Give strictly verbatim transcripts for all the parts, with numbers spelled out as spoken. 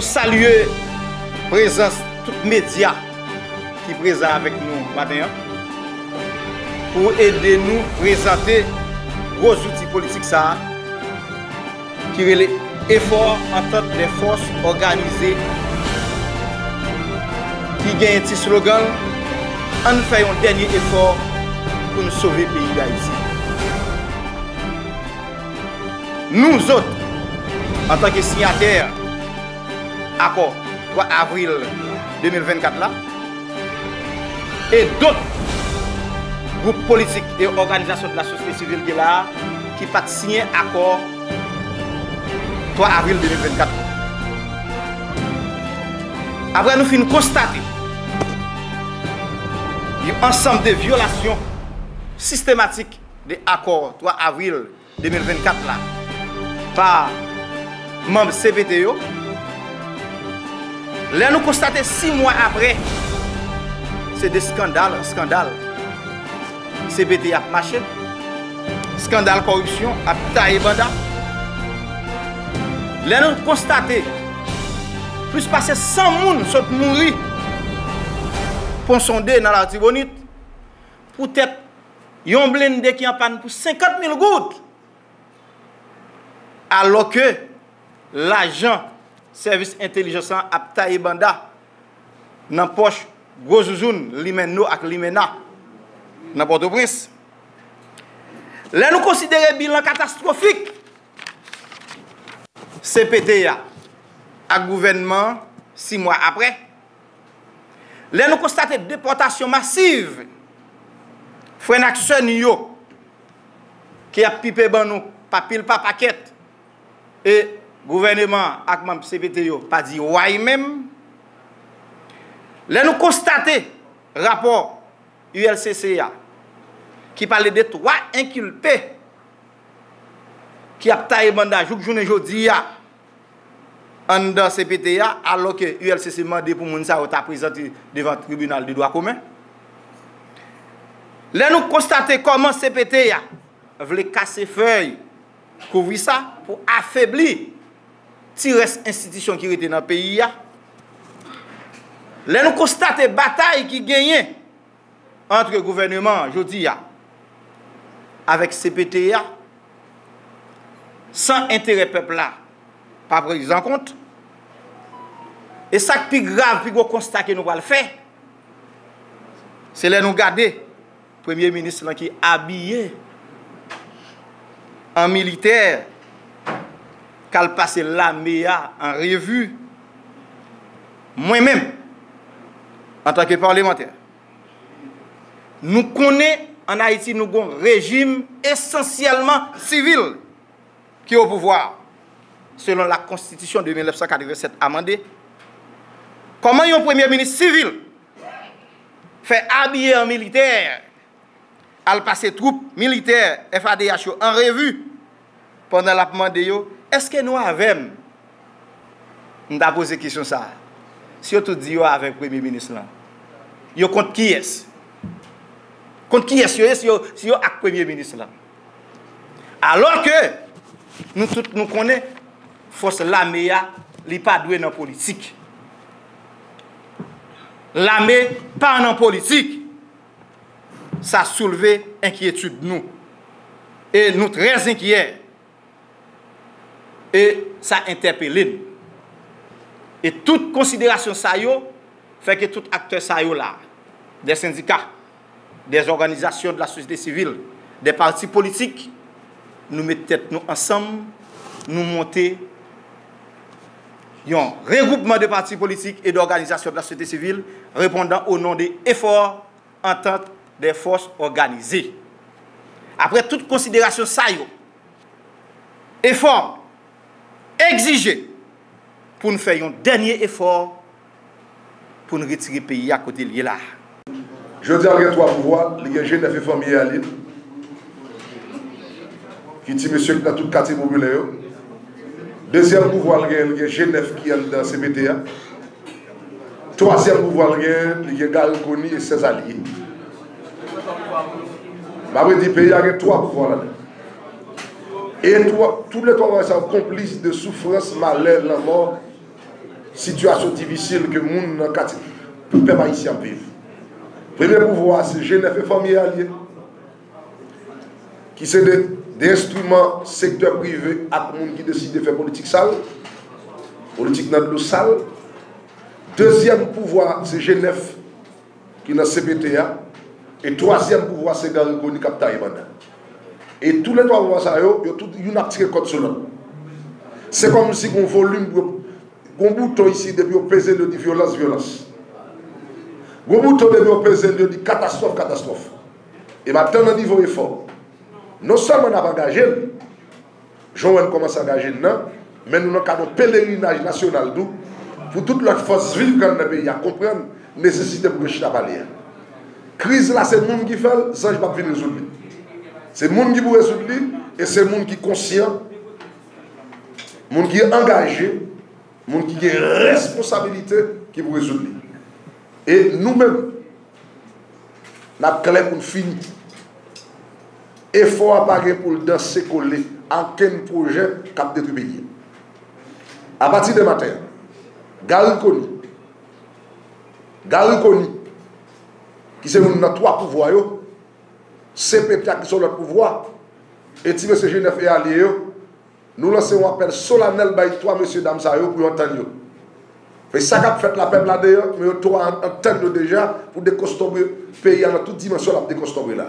Salye prezans tout medya ki prezan avèk nou maten an pou ede nou prezante gwo zouti politik sa a ki rele Effort Entente des Forces Organisées, ki genyen ti slogan l, "Ann fè yon dènye efò pou n sove peyi Dayiti." Nou zòt, antanke siyatè akò twa avril de mil vennkat la, e dòt gwoup politik e òganizasyon de la sosyete sivil ki la a, ki pa t siyen akò twa avril de mil vennkat la. Apre nou fin konstate yon ansanm de vyolasyon sistematik de akò twa avril de mil vennkat la pa manm C P T yo, lè nou konstate sis mwa apre, se de eskandal an eskandal, C P T ap mache, eskandal kòripsyon ap taye banda. Lè nou konstate plis pase san moun sot mouri Pon Sonde nan Latibonit, poutèt yon blende ki an pàn pou senkant mil goud, alò ke lajan sèvis entèlijans lan ap taye banda nan pòch gwo zouzoun Limenno ak Limena nan Pòtoprens. Lè nou konsidere bilan katastwofik C P T a ak gouvènman an sis mwa apre, lè nou konstate depòtasyon masiv frè n ak sè n yo ki ap pipe ban nou pa pil pa pakèt, e gouvèneman ak manm C P T yo pa di way menm. Lè nou konstate rapò U L C C a ki pale de twa enkilpe ki ap taye banda jouk jounen jodi a anndan C P T a, alò ke U L C C mande pou moun sa yo ta prezante devan tribinal de dwa komen. Lè nou konstate kòman C P T a vle kase fèy kouvri sa pou afebli ti rès enstitisyon ki rete nan peyi a, lè nou konstate batay ki genyen ant gouvèneman an jodi a avèk C P T a, san enterè pèp la pa priz an kont. E sa k pi grav, pi gwo konsta ke nou pral fè, se lè nou gade premye minis lan ki abiye an militè, k al pase lame a an revi. Mwen menm, antanke palemantè, nou konnen ann Ayiti nou gon rejim esansyèlman sivil ki o pouvwa, selon la konstitisyon de mil nèf san katrevennsèt amande. Kòman yon premye minis sivil fè abiye an militè, al pase twoup militè F A D H yo an revi pandan l ap mande yo, "Èske nou avè m?" M ta poze kesyon sa a. Si yo tout di yo avèk premye minis lan, yo kont kiyès? Kont kiyès yo ye si yo, si yo ak premye minis lan? Alò ke nou tout nou konnen fòs lame a, li pa dwe nan politik. Lame pa nan politik. Sa soulve enkyetid nou. E nou trè enkyè. E sa entèpele n. E tout konsiderasyon sa yo fè ke tout aktè sa yo la, dè sendika, dè òganizasyon de la sosyete sivil, dè pati politik, nou met tèt nou ansanm, nou monte yon regwoupman de pati politik e dòganizasyon de la sosyete sivil, repondan o non de Effort Entente des Forces Organisées. Apre tout konsiderasyon sa yo, Effort egzije pou n fè yon dènye efò pou n retire peyi a kote l ye la. Jodi a, l gen twa pouvwa, li gen G nèf e fanmi a li, ki ti mesye ki nan tout katye popilè yo. Dezyèm pouvwa l gen, li gen G nèf ki anndan C P T a. Twazyèm pouvwa l gen, li gen Garry Conille e sèz alye. M ap redi, peyi a gen twa pouvwa ladan. E twa, tout le twa pouvwa sa yo konplis de soufrans, malè, lanmò, Sitiyasyon difisil ke moun nan katye, tout pèp ayisyen ap viv. Premye pouvwa a se G nèf e fanmi alye, ki se de, de enstriman sektè prive ak moun ki deside fè politik sal, politik nan dlo sal. Dezyèm pouvwa a se G nèf ki nan C P T a, e twazyèm pouvwa se Garry Conille k ap taye banda. E tou le twa pouvwa sa yo, yo tout youn ap tire kòd sou lòt. Se kòmsi gon volim pou yo, gon bouton isit, depi yo peze l, yo di vyolans, vyolans. Gon bouton, depi yo peze l, yo di katastwòf, katastwòf. E m ap tann nan nivo efò. Non sèlman n ap angaje n, jan w wè n kòmanse angaje n nan, men nou nan kad yon pelerinaj nasyonal tou, pou tout lòt fòs viv k anndan peyi a konprann nesesite pou gen chita pale a. Kriz la, se moun ki fè l, zanj p ap vin rezoud li. Se moun ki pou rezoud li, e se moun ki konsyan, moun ki angaje, moun ki gen responsabilite ki pou rezoud li. E nou menm, n ap klè pou n fini. Efò a pa gen pou l danse kole a okenn pwojè k ap detwi peyi a. Apati de maten an, Garry Conille, Garry Conille, ki se youn nan twa pouvwa yo, C P T a ki se yon lòt pouvwa, e ti mesye G nèf e alye yo, nou lanse yon apèl solanèl bay twa mesye dam sa yo pou yo antann yo. Paske sa k ap fèt la, pèp la deyò, men yo twa an-, antann yo deja pou dekonstanbre peyi a nan tout dimansyon l ap dekonstanbre la.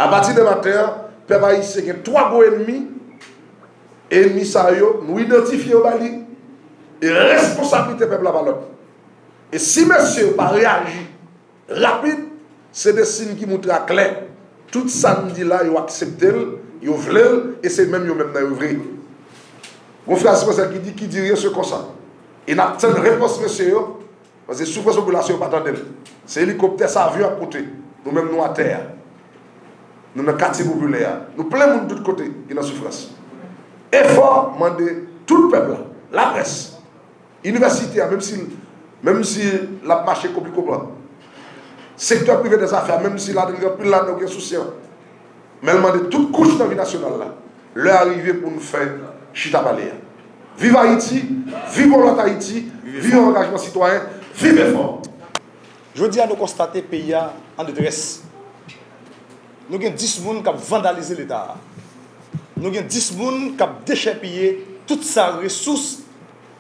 Apati de maten an, pèp ayisyen gen twa gwo ènmi, ènmi sa yo, nou idantifye yo ba li, e responsablite pèp la pa lòt. E si mesye yo pa reyaji rapid, se de siy ki montre aklè tout sa n di la, yo aksepte l, yo vle l, e se menm yo menm nan yo vre. Gon fraz fransè ki di, qui dit rien se consent. E n ap tann repons mesye yo, paske soufrans popilasyon yo pa tande l. Se elikoptè, se avyon y ap moute. Nou menm nou atè a. Nou nan katye popilè a. Nou plen moun tout kote ki nan soufrans. Efò mande tout pèp la, laprès, inivèsite a, menm si, menm si l ap mache konpli konprann. Sektè prive dèzafè a, menm si ladan l gen anpil ladan yo gen sousyan. Men l mande tout kouch nan vi nasyonal la, lè a rive pou n fè chita pale a. Viv Ayiti, viv yon lòt Ayiti, viv yon angajman sitwayen, viv efò! Jodi a, nou konstate peyi a an detrès. Nou gen dis moun k ap vandalize Leta a. Nou gen dis moun k ap dechèpiye tout sa resous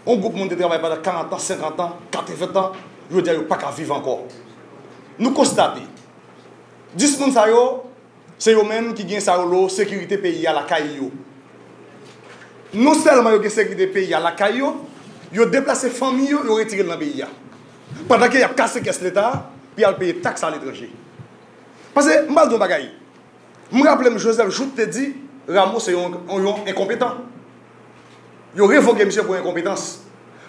yon gwoup moun te travay pandan karant an, senkant an, katreven an, jodi a yo pa ka viv ankò. Nou konstate, dis moun sa yo, se yo menm ki gen sa yo lo sekirite peyi a lakay yo. Non sèlman yo gen sekirite peyi a lakay yo, yo deplase fanmi yo, yo retire l nan peyi a. Pandan ke y ap kase kès Leta a, pou y al peye taks aletranje. Paske, m pral di yon bagay. M raple m Joseph Jouthe te di, Rameau se yon, yon, yon enkonpetan. Yo revoke misye pou enkonpetans.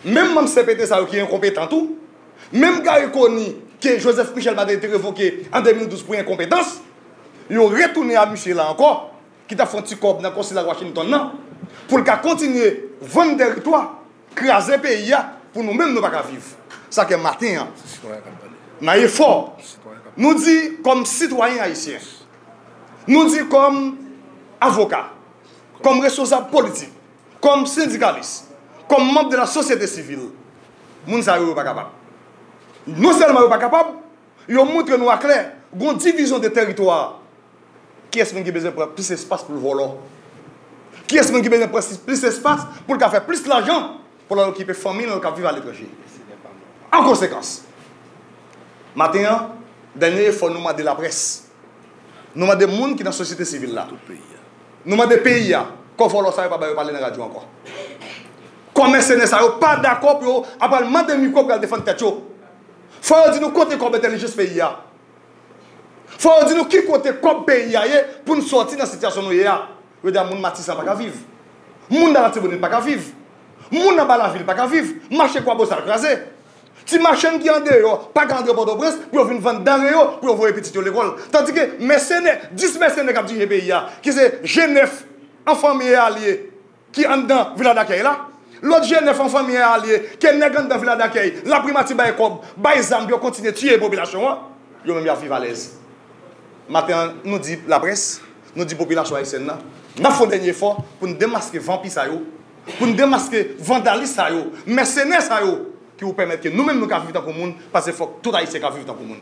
Menm manm C P T sa yo ki enkonpetan tou, menm Garry Conille ke Joseph Michel Martelly te revoke an de mil douz pou enkonpetans, yo retounen a misye la ankò, ki t ap fè yon ti kòb nan konsila Washington nan, pou l ka kontinye vann tèritwa, kraze peyi a, pou nou menm nou pa ka viv. Sa k fè maten an, nan efò, nou di kòm sitwayen ayisyen, nou di kòm avoka, kòm responsab politik, kòm sendikalis, kòm manm de la sosyete sivil, moun sa yo, yo pa kapab. Non sèlman yo pa kapab, yo montre nou aklè, gon divizyon de tèritwa. Kiyès moun ki bezwen pran plis espas pou l vòlò? Kiyès moun ki bezwen pran plis espas pou l ka fè plis lajan pou l al okipe fanmi l k ap viv aletranje? An konsekans, maten an, dènye efò nou mande laprès. Nou mande moun ki nan sosyete sivil la. Nou mande peyi a. Kò vòlò sa yo pa ba yo pale nan radyo ankò. Kò mèsenè sa yo pa dakò pou yo ap al mande mikwo pou y al defann tèt yo. Fò yo di nou kote kòb entèlijans peyi a. Fò yo di nou ki kote kòb peyi a ye pou n sòti nan sitiyasyon nou ye a. Yo di a moun Matisan pa ka viv. Moun nan Latibonit pa ka viv. Moun anba lavil pa ka viv. Mache Kwabosal kraze. Ti machann ki andeyò pa ka antre Pòtoprens pou yo vin vann danre yo, pou yo voye pitit yo lekòl. Tandike mèsenè, dis mèsenè k ap dirije peyi a, ki se G nèf an fanmi e alye ki anndan Vila Dakèy la, lòt G nèf an fanmi e alye ke nèg anndan Vila Dakèy, laprimati bay kòb, bay zam pou yo kontinye tiye popilasyon an, yo menm y ap viv alèz. Maten an, nou di laprès, nou di popilasyon ayisyèn nan, n ap fè yon dènye efò pou n demaske vanpi sa yo, pou n demaske vandalis sa yo, mèsenè sa yo, ki pou pèmèt ke nou menm nou ka viv tankou moun, paske fòk tout Ayisyen ka viv tankou moun.